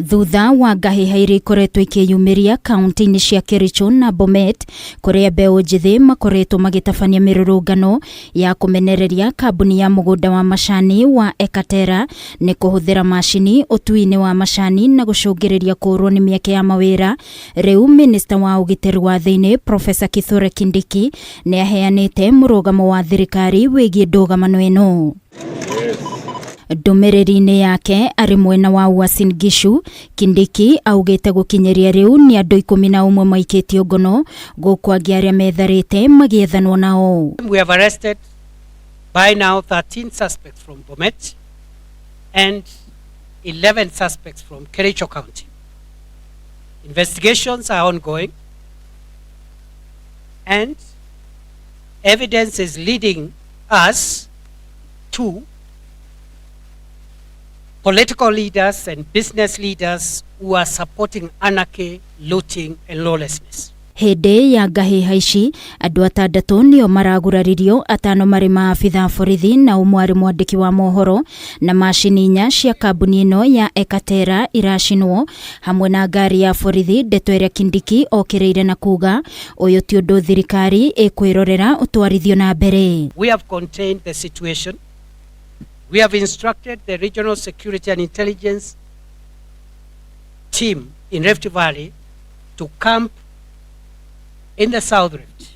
Thutha wa ngahĩha iria ikoretwo ikĩyumĩria kaunti-inĩ cia Kericho na Bomet, kũrĩa mbeũ njĩthĩ makoretwo magĩtabania mĩrũrũngano ya kũmenereria kambuni ya mũgũnda wa macani wa Ekatera nĩ kũhũthĩra macini ũtui-inĩ wa macani na gũcũngĩrĩria kũũrwo nĩ mĩeke ya mawĩra. Rĩu minista wa ũgitĩri wa thĩinĩ Profesa Kithure Kindiki nĩ aheanĩte mũrũgamo wa thirikari wĩgiĩ ndũgamano ĩno. Ndũmĩrĩri-inĩ yake arĩ mwena wa Uasin Gishu, Kindiki augĩte gũkinyĩria rĩu nĩ andũ 11 maikĩtio ngono, gũkũ angĩ arĩa metharĩte magĩethanwo nao. We have arrested by now 13 suspects from Bomet and 11 suspects from Kericho County. Investigations are ongoing and evidence is leading us to political leaders and business leaders who are supporting anarchy, looting and lawlessness. Hĩndĩ ya ngahĩha ici, andũ 6 nĩo maraguraririo, 5 marĩ maabitha borithi na ũmwe arĩ mwandĩki wa mohoro, na macini 4 cia kambuni ĩno ya Ekatera iracinwo hamwe na ngari ya borithi. Ndeto ĩrĩa Kindiki okĩrĩire na kuga ũyũ ti ũndũ thirikari ĩkwĩrorera ũtwarithio na mbere. We have contained the situation. We have instructed the Regional Security and Intelligence team in Rift Valley to camp in the South Rift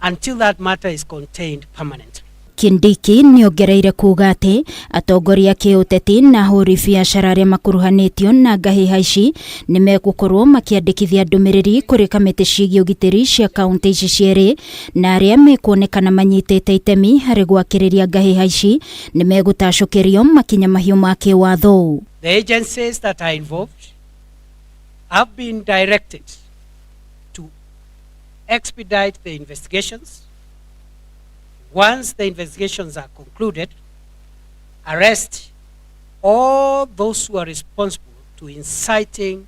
until that matter is contained permanently. Kindiki nĩongereire kuga atĩ atongoria kĩũteti na ahũri biacara arĩa makuruhanĩtio na ngahĩha ici nĩmegũkorwo makĩandĩkithia ndũmĩrĩri kũrĩ kamĩtĩ ciĩgiĩ ũgitĩri cia kaunti ici cierĩ, na arĩa mekuonekana manyitĩte itemi harĩ gwakĩrĩria ngahĩha ici nĩmegũtacũkĩrio makinya mahiũ ma kĩwatho. The agencies that are involved have been directed to expedite the investigations. Once the investigations are concluded, arrest all those who are responsible to inciting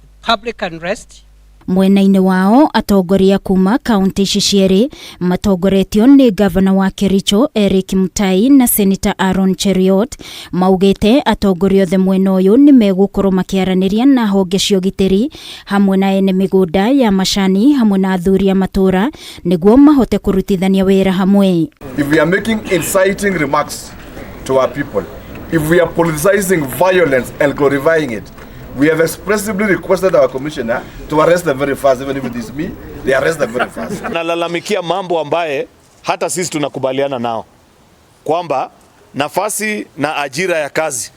the public unrest. Mwena-inĩ wao, atongoria kuma kaunti ici cierĩ matongoretio nĩ gavana wa Kericho Eric Mutai na Senator Aaron Cheruiyot maugĩte atongoria othe mwena ũyũ nĩ megũkorwo makĩaranĩria na honge cia ũgitĩri hamwe na ene mĩgũnda ya macani hamwe na athuri a matũra nĩguo mahote kũrutithania wĩra hamwe. If we are making inciting remarks to our people, if we are politicizing violence and glorifying it, we have expressively requested our commissioner to arrest them very fast. Even if it is me, they arrest them very fast. Nalalamikia mambo ambaye hata sisi tunakubaliana nao kwamba nafasi na ajira ya kazi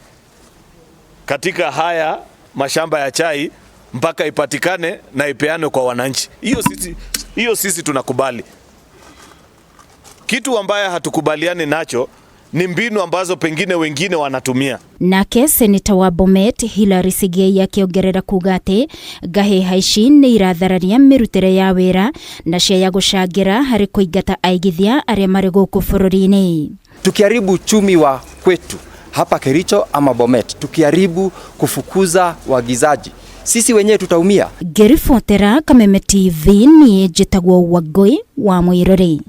katika haya mashamba ya chai mpaka ipatikane na ipeanwe kwa wananchi. Hiyo sisi tunakubali. Kitu ambaye hatukubaliani nacho ni mbinu ambazo pengine wengine wanatumia. Nake seneta wa Bomet Hillary Sigei akĩongerera kuga atĩ ngahĩha ici nĩ irathararia mĩrutĩre ya wĩra na ciaya gũcangĩra harĩ kũingata aigithia arĩa marĩ gũkũ bũrũri-inĩ. Tukiharibu uchumi wa kwetu hapa Kericho ama Bomet, tukiharibu kufukuza waagizaji, sisi wenyewe tutaumia. Ngĩribotera Kameme TV, niĩ njĩtagwo Wangũi wa Mwĩrori.